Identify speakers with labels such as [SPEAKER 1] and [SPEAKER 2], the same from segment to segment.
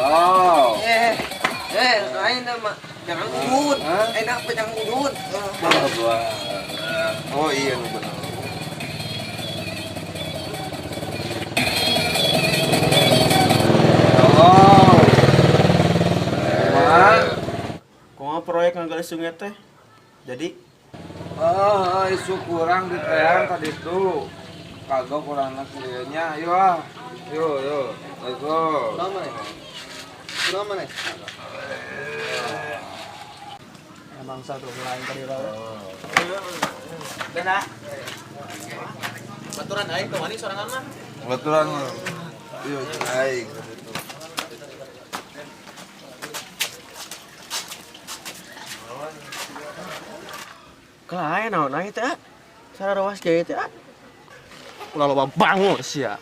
[SPEAKER 1] Oh.
[SPEAKER 2] Eh, eh, lain mah jangan udut. Enak apa jangan udut.
[SPEAKER 1] Oh iya nu bener. Oh.
[SPEAKER 3] Kumaha proyek ngagali sungai teh? Jadi
[SPEAKER 1] oh, isu kurang di teang tadi tuh. Kagok kurang naslinya. Ayo ah. Yo yo. Let's go.
[SPEAKER 2] Kurang mana? Kurang mana?
[SPEAKER 3] Emang satu lain tadi bae.
[SPEAKER 2] Bena.
[SPEAKER 4] Baturan aing teu wani sorangan mah.
[SPEAKER 1] Baturan. Yo aing.
[SPEAKER 3] Kelain naon aing teh? Sarawas kieu teh. Ulah loba bangun sia.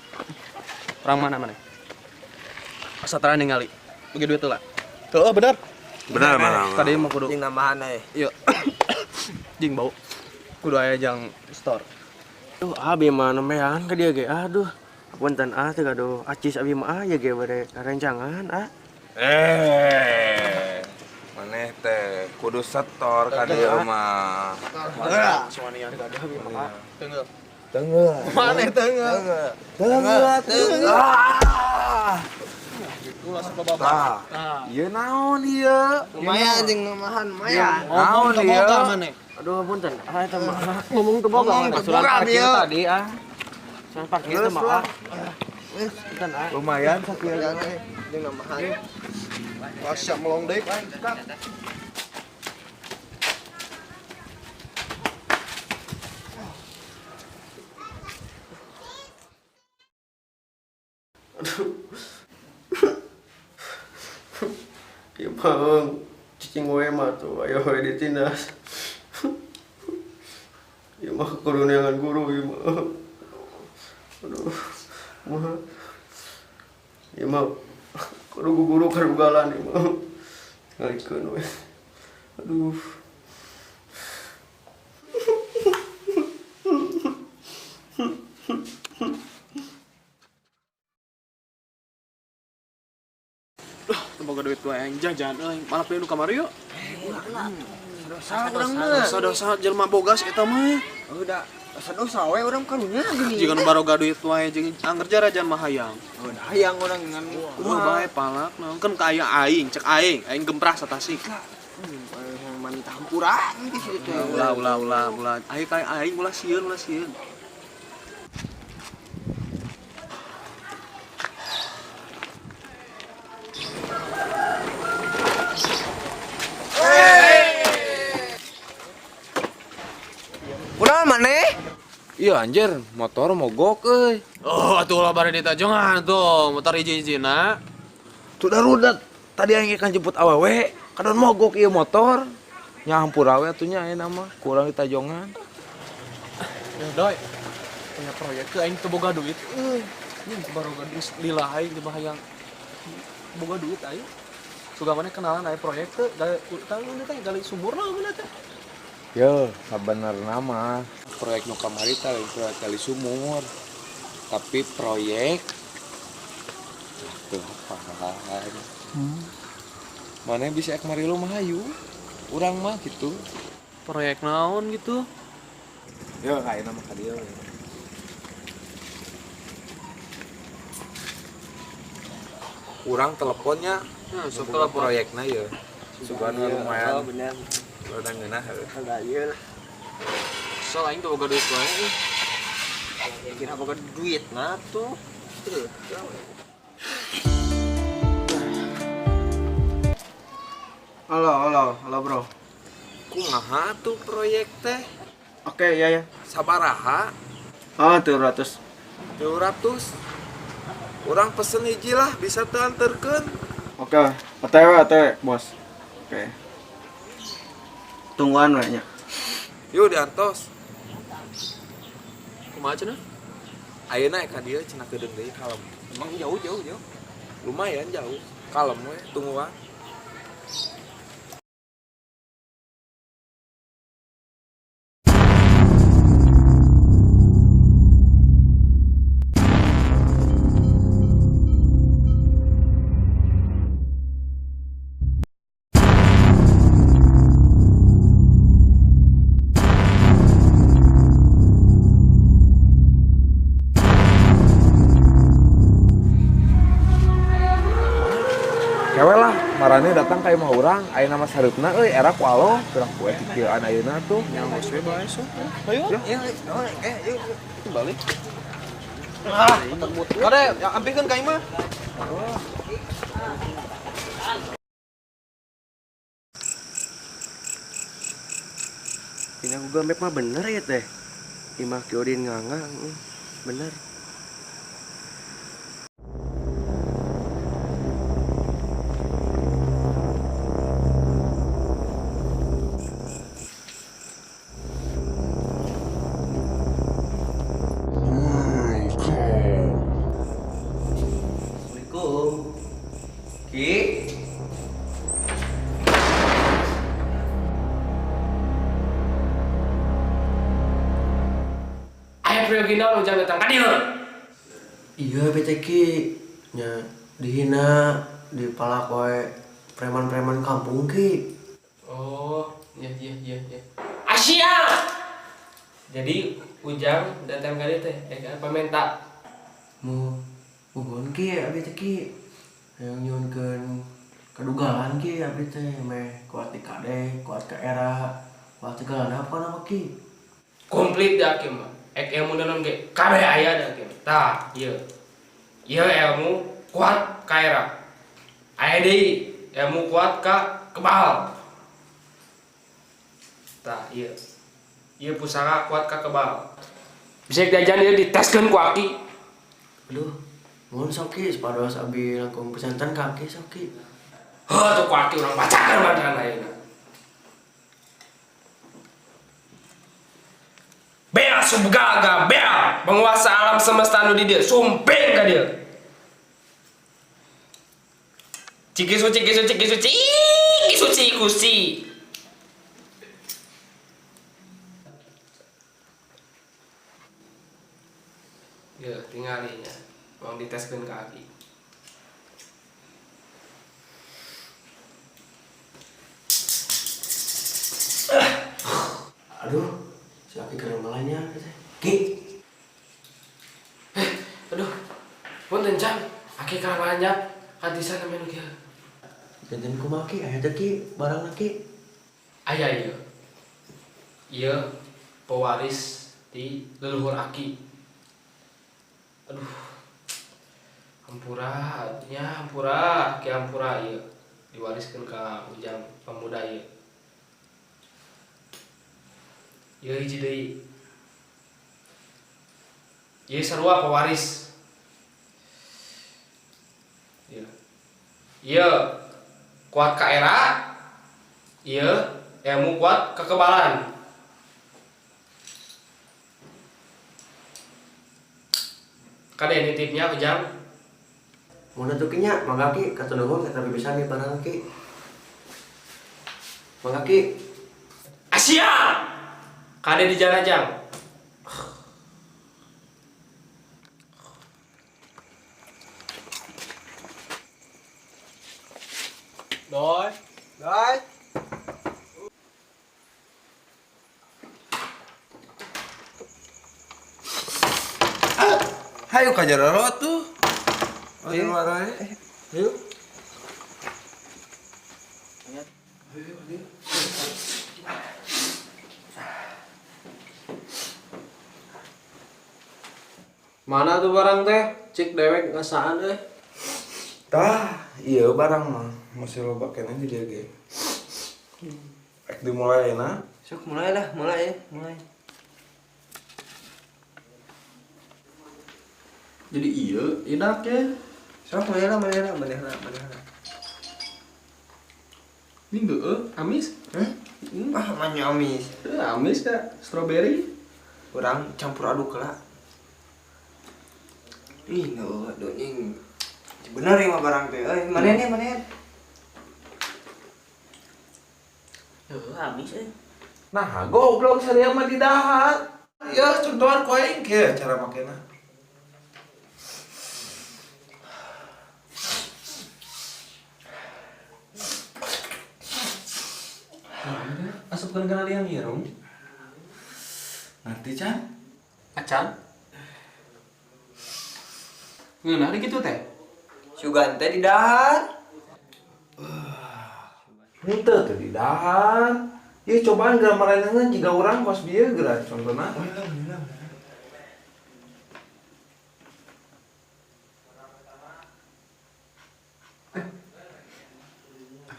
[SPEAKER 3] Orang mana mana? Asa tara ningali. Bagi duit heula. Heeh, bener.
[SPEAKER 1] Bener mana?
[SPEAKER 4] Tadi mah kudu
[SPEAKER 2] jeung nambahan euy.
[SPEAKER 4] Iya. Jeung bau. Kudu aya jang store.
[SPEAKER 3] Duh, abi mah nembean ka dieu ge. Aduh. Punten ah teh gaduh acis abi mah aya ge bade rencangan ah.
[SPEAKER 1] Eh. Maneh teh kudu setor ka dieu mah.
[SPEAKER 4] Suanian gaduh abi mah. Teunggeul.
[SPEAKER 1] Teunggeul.
[SPEAKER 4] Maneh teunggeul.
[SPEAKER 1] Teunggeul. Teunggeul.
[SPEAKER 4] Ulah sok loba banget.
[SPEAKER 1] Tah. Ieu naon ieu?
[SPEAKER 2] Lumayan jeung namahan lumayan.
[SPEAKER 1] Naon ieu?
[SPEAKER 3] Aduh punten. Ah eta mah ngomong teu boga.
[SPEAKER 2] Ngomong teu boga ieu
[SPEAKER 3] tadi ah. Surat parkir teh mah. Punten ah.
[SPEAKER 1] Lumayan sakieu
[SPEAKER 2] jeung namahan.
[SPEAKER 4] Masya melong deui.
[SPEAKER 3] Aduh. Ieu mah cicing we mah tuh aya we ditindas. Ieu mah kudu neangan guru ieu mah. Aduh. Mah. Ieu mah kudu guru karugalan ieu mah. Ngalikeun we. Aduh.
[SPEAKER 4] Boga duit wae aing jajan euy, malah nu kamari yuk.
[SPEAKER 2] Dosa urang mah.
[SPEAKER 4] Dosa-dosa jelema bogas eta mah.
[SPEAKER 2] Udah dosa-dosa we urang karunya gini.
[SPEAKER 4] Jika nu baroga duit wae jeung angger jarajan mah hayang.
[SPEAKER 2] Udah hayang urang ngan
[SPEAKER 4] kumaha bae palak naon kan ka aya aing, cek aing, aing gemprah satasik.
[SPEAKER 2] Yang manita hampura di situ.
[SPEAKER 4] Ulah ulah ulah ulah. Aing ka aing ulah sieun ulah sieun.
[SPEAKER 1] Iya anjir, motor mogok euy.
[SPEAKER 4] Oh, atuh ulah bare ditajongan tuh, motor hiji-hijina.
[SPEAKER 1] Tuh darurat. Tadi aing kan jemput awewe, kadon mogok ieu motor. Nya hampura we atuh nya ayeuna mah, kurang ditajongan.
[SPEAKER 4] Ya doy. Punya proyek ke aing teu boga duit euy. Nya baroga geus lila aing teu hayang boga duit aing. Suga maneh kenalan aya proyek teu, gali teh gali sumur lah mana teh.
[SPEAKER 1] Yo, sabenerna mah proyek nu kamari teh lain proyek gali sumur. Tapi proyek teu apaan. Mana bisa ek mari lu mah hayu. Urang mah gitu.
[SPEAKER 4] Proyek naon gitu?
[SPEAKER 1] Yo, ayeuna mah ka dieu. Urang teleponnya,
[SPEAKER 4] sok telepon
[SPEAKER 1] proyekna ye. Sugan lumayan.
[SPEAKER 2] Oh, bener.
[SPEAKER 1] Udah ngeunah heuh.
[SPEAKER 2] Enggak ieu lah.
[SPEAKER 4] Kesel aing tuh boga duit wae euy.
[SPEAKER 2] Kira boga duit nah tuh.
[SPEAKER 3] Halo, halo, halo bro.
[SPEAKER 1] Kumaha tuh proyek teh?
[SPEAKER 3] Oke, iya ya.
[SPEAKER 1] Sabaraha?
[SPEAKER 3] Oh, 300.
[SPEAKER 1] 300. Urang pesen hiji lah, bisa teu anterkeun.
[SPEAKER 3] Oke, OTW, OTW, bos. Oke. Tungguan we nya.
[SPEAKER 1] Yuk diantos.
[SPEAKER 4] Kumaha cenah?
[SPEAKER 1] Ayeuna ka dieu cenah keudeung deui kalem.
[SPEAKER 2] Emang jauh jauh jauh.
[SPEAKER 1] Lumayan jauh. Kalem we, tungguan. Marane datang ka imah urang, aya nama sareupna euy era ku alo, pirang poe kikieuan ayeuna tuh.
[SPEAKER 4] Yang geus we bae sok. Ayo.
[SPEAKER 2] Iya, oh, yuk.
[SPEAKER 4] Balik. Ah, kade, ya ampihkeun ka imah.
[SPEAKER 3] Dina Google Map mah bener ya teh. Imah Ki Odin nganga, bener. Assalamualaikum. Ki.
[SPEAKER 5] Aya priyogi naon Ujang datang ka dieu?
[SPEAKER 3] Iya bete Ki, nya dihina, dipalak wae preman-preman kampung Ki.
[SPEAKER 5] Oh, iya. Asia. Jadi Ujang datang ka dieu teh pamenta.
[SPEAKER 3] Mu muhun Ki abdi teh Ki. Yang nyuhunkeun kadugalan Ki abdi teh meh kuat di kade, kuat ka era, kuat segalana apa nama Ki.
[SPEAKER 5] Komplit da Ki mah. Ek ilmu naon ge kabeh aya da Ki. Tah, ieu. Ieu ilmu kuat ka era. Aya deui ilmu kuat ka kebal. Tah, ieu. Ieu pusaka kuat ka kebal. Bisa diajan ieu diteskeun ku Aki.
[SPEAKER 3] Aduh, mohon sok Ki, supados abdi langkung pesanten ka Aki sok Ki.
[SPEAKER 5] Heuh, tuh ku Aki urang bacakeun bacaan ayeuna. Bea subgaga bea penguasa alam semesta nu di dieu sumping ka dieu. Cikisu cikisu cikisu cikisu cikusi. Ya, tinggalinya. Mau diteskeun ka Aki.
[SPEAKER 3] Aduh, si Aki keren malahnya teh. Ki.
[SPEAKER 5] Aduh. Punten jam. Aki kamalanya hadisan anu kieu.
[SPEAKER 3] Janten kumaha Ki? Aya teh Ki barangna Ki.
[SPEAKER 5] Aya ieu. Ieu pewaris di leluhur Aki. Aduh. Hampura, nya hampura, Ki hampura ieu. Diwariskeun ka Ujang pemuda ieu. Ieu hiji deui. Ieu sarua pewaris. Ieu. Ieu kuat ka era. Ieu ilmu kuat kekebalan. Kade nitipnya Ujang.
[SPEAKER 3] Mun atuh Ki nya, mangga Ki, katunuhun eta bisa nih barang Ki. Mangga Ki.
[SPEAKER 5] Asia. Kade di jalan Jang.
[SPEAKER 4] Doi.
[SPEAKER 2] Doi.
[SPEAKER 1] Hayu ka jero tuh. Oh, di luar wae.
[SPEAKER 4] Ayo. Mana tuh barang teh? Cik dewek ngasaan euy.
[SPEAKER 1] Tah, iya barang mah masih loba keneh di dieu ge. Ek dimulai na.
[SPEAKER 2] Sok mulai lah, mulai, mulai.
[SPEAKER 4] Jadi iya, enak ya.
[SPEAKER 2] Sok mulai lah, mulai lah, mulai lah, mulai lah.
[SPEAKER 4] Ini enggak, amis.
[SPEAKER 2] Hmm? Ah, manya amis.
[SPEAKER 4] Amis ya, strawberry.
[SPEAKER 2] Urang campur aduk lah. Ih, no, aduh, ini bener ya mah barang teh. Euy, mana nih, mana?
[SPEAKER 6] Heuh, amis euy.
[SPEAKER 1] Nah, goblok saria mah di dahar. Ya, contohan ku aing kieu cara makena.
[SPEAKER 4] Asupkeun kana liang irung.
[SPEAKER 1] Ngerti, Chan?
[SPEAKER 4] Acan. Ngeunah gitu teh.
[SPEAKER 2] Sugan teh di dahar.
[SPEAKER 1] Henteu teu didahar. Ieu cobaan geura maranehna jiga urang kos bieu geura contohna.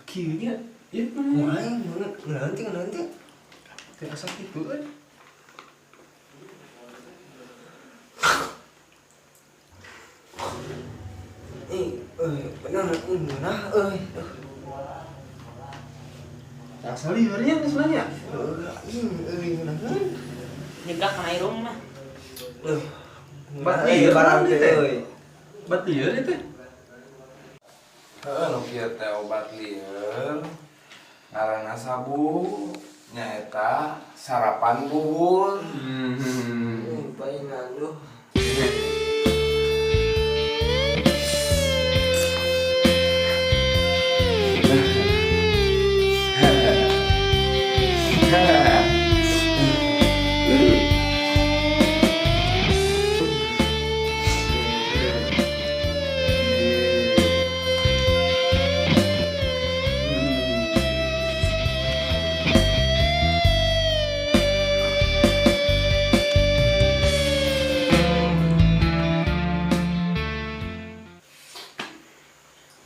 [SPEAKER 1] Kieu nya. Ieu
[SPEAKER 2] Kumaha nanti nanti.
[SPEAKER 1] Teu asa kitu euy.
[SPEAKER 2] Ih, euy, bener ngeunah euy.
[SPEAKER 1] Asa lieur nya geus nanya.
[SPEAKER 2] Heuh, euy ngeunah.
[SPEAKER 6] Nyegak kana irung mah.
[SPEAKER 2] Euh.
[SPEAKER 1] Bat lieur
[SPEAKER 2] barang
[SPEAKER 1] teh.
[SPEAKER 2] teh euy.
[SPEAKER 1] Bat lieur teh. Heeh, nu kieu teh obat lieur. Ngaranna sabu nyaeta sarapan bubur.
[SPEAKER 2] Painan duh.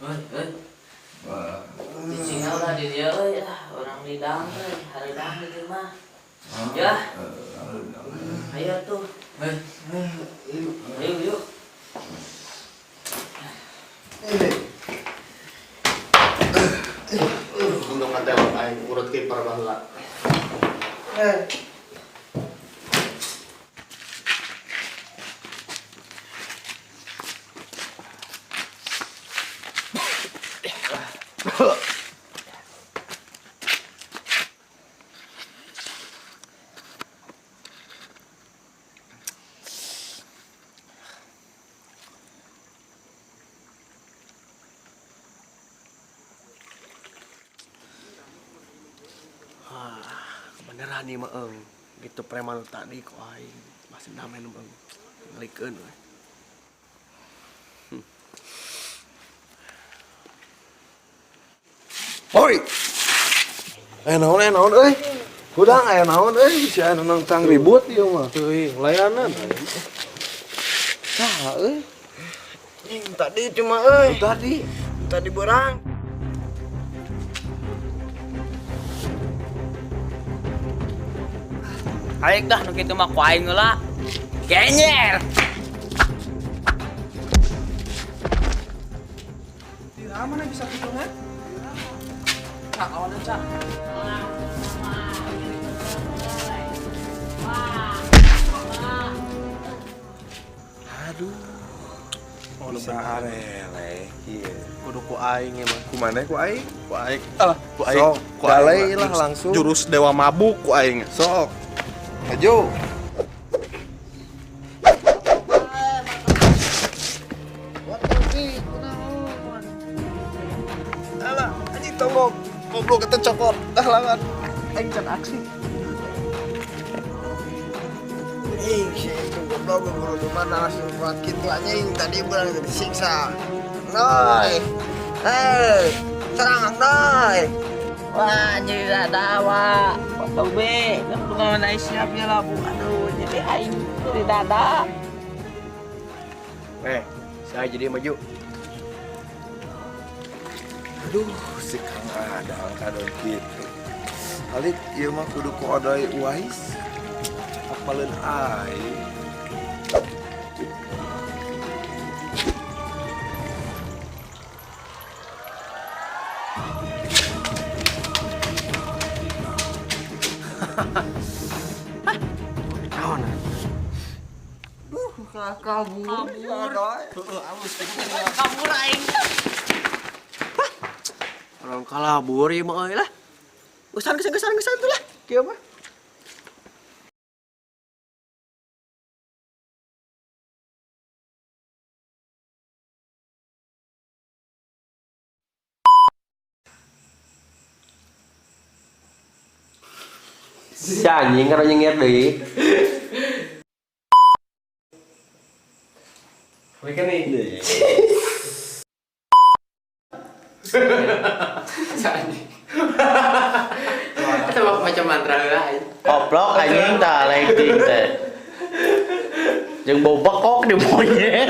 [SPEAKER 6] Euy, euy. Cicingna ulah di dieu euy lah, urang lidang euy, hareudang di dieu mah. Ya. Ayo tuh. Hei. Ayo yuk.
[SPEAKER 3] Untung kan tewak aing urut kiper baheula.
[SPEAKER 4] Beneran nih mah eung. Gitu preman tadi ku aing masih damai nu eung. Ngelikeun we.
[SPEAKER 1] Oi. Aya naon aya naon euy. Hudang aya naon euy, si aya nangtang ribut ieu mah.
[SPEAKER 4] Teuing layanan.
[SPEAKER 1] Saha euy?
[SPEAKER 2] Tadi cuma euy.
[SPEAKER 1] Tadi
[SPEAKER 2] Tadi berang.
[SPEAKER 6] Aing dah nu kitu mah ku aing heula. Genyer.
[SPEAKER 4] Di mana bisa kitu mah? Cak, awannya cak.
[SPEAKER 1] Aduh.
[SPEAKER 4] Oh, nu
[SPEAKER 1] Bisa
[SPEAKER 4] bener.
[SPEAKER 1] areleh kieu.
[SPEAKER 4] Kudu ku aing emang.
[SPEAKER 1] Kumana ku aing?
[SPEAKER 4] Ku aing. Alah, ku aing.
[SPEAKER 1] Sok,
[SPEAKER 4] Ku aing
[SPEAKER 1] dalai
[SPEAKER 4] mah.
[SPEAKER 1] lah langsung.
[SPEAKER 4] Jurus dewa mabuk ku aing.
[SPEAKER 1] Sok. Maju.
[SPEAKER 4] Alah, anjing tonggok. Goblok eta cokot. Dah langan. Aing can aksi.
[SPEAKER 2] Ih, si itu goblok guru di mana langsung buat gitu anjing tadi berang disiksa. Noi. Hei, serang noi.
[SPEAKER 6] Wah, jadi ada wah. Pak Tobe, kan bukan naik siap ya lah, Bu. Aduh, jadi aing jadi dada.
[SPEAKER 3] Saya jadi maju.
[SPEAKER 1] Aduh, si Kang Adang kadon kitu. Alik ieu mah kudu ku Odoy Uwais. Apaleun aing.
[SPEAKER 4] Naon?
[SPEAKER 2] Duh, kabur.
[SPEAKER 6] Kabur aing.
[SPEAKER 4] Orang kalabur ieu mah euy lah. Gesan gesan gesan gesan tuh lah. Kieu mah.
[SPEAKER 3] Si anjing kalau nyengir deui.
[SPEAKER 5] Mereka nih. Anjing. Eta mah macam mantra heula aing.
[SPEAKER 7] Koplok anjing tah lighting teh. Jeung bau bekok di monyet.